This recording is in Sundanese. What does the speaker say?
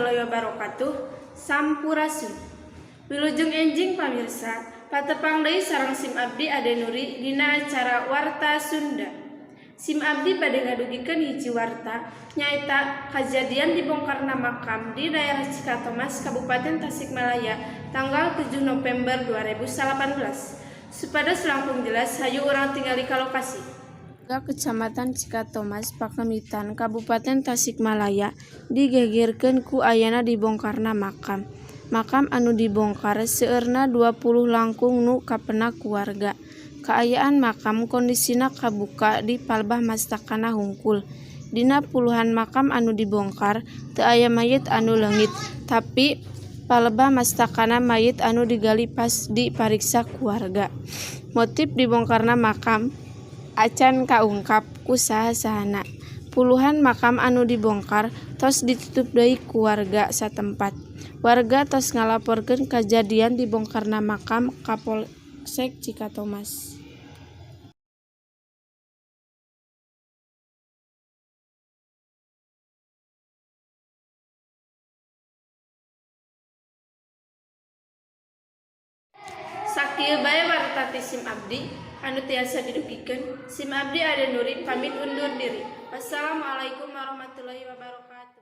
warahmatullahi wabarakatuh. Sampurasun. Wilujeng enjing, pamirsa. Patepang deui sareng sim abdi, Ade Nuri, dina acara Warta Sunda. Sim abdi bade ngadugikeun hiji warta, nyaeta kajadian dibongkarna makam di daerah Cikatomas, Kabupaten Tasikmalaya, tanggal 7 November 2018. Supados langkung jelas, hayu urang tingali ka lokasi. Kecamatan Cikatomas Pakemitan, Kabupaten Tasikmalaya, digegerkeun ku ayana dibongkarna makam. Makam anu dibongkar seueurna 20 langkung nu kapendak ku warga. Kaayaan makam kondisina kabuka di palebah mastakana hungkul. Dina puluhan makam anu dibongkar teu aya mayit anu leungit, tapi palebah mastakana mayit anu digali pas dipariksa ku warga. Motif dibongkarna makam acan kaungkap ku saha-sahana. Puluhan makam anu dibongkar tos ditutup deui ku warga satempat. Warga tos ngalaporkeun kajadian dibongkarna makam ka Polsek Cikatomas. Sakieu bae warta ti sim abdi anu tiasa didugikeun. Sim abdi, Ade Nuri, pamit undur diri. Wassalamualaikum warahmatullahi wabarakatuh.